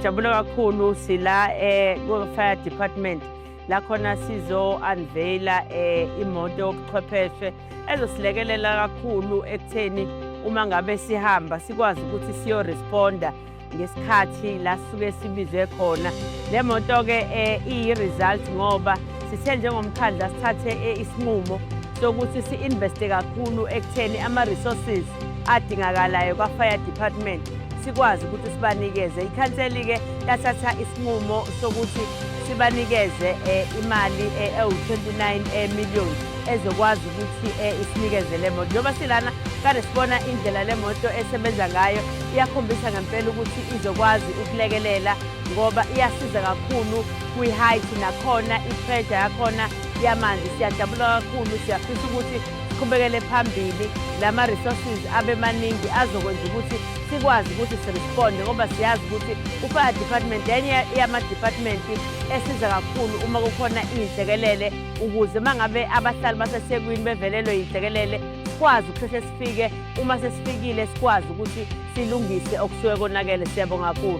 Siyajabula kakhulu sila ku-fire department la khona sizo-unveila imoto yobuchwepheshe ezosilekelela kakhulu ekutheni uma ngabe sihamba sikwazi ukuthi siyoresponda ngesikhathi la sisuke sibizwe khona. Le moto-ke iyi-result ngoba sithe njengomkhandlu asithathe isinqumo sokuthi si-investe kakhulu ekutheni ama-resources adingakalayo kwa-fire department sikwazi ukuthi sibanikeze. Ikhanseli-ke yathatha isinqumo sokuthi sibanikeze imali ewu-29 million ezokwazi ukuthi isinikeze le moto. Njengoba silana kade sibona indlela le moto esebenza ngayo, iyakhombisa ngempela ukuthi izokwazi ukulekelela ngoba iyasiza kakhulu kwi-height nakhona i-pressure yakhona yamanzi. Siyajabula kakhulu, siyafisa ukuthi siqhubekele phambili, lama-resources abe maningi azokwenza ukuthi sikwazi ukuthi siresponde, ngoba siyazi ukuthi u-fire department enye yama-department esiza kakhulu uma kukhona iy'nhlekelele, ukuze uma ngabe abahlali baseThekwini bevelelwe yinhlekelele sikwazi ukusheshe sifike. Uma sesifikile sikwazi ukuthi silungise okusuke konakele. Siyabonga kakhulu.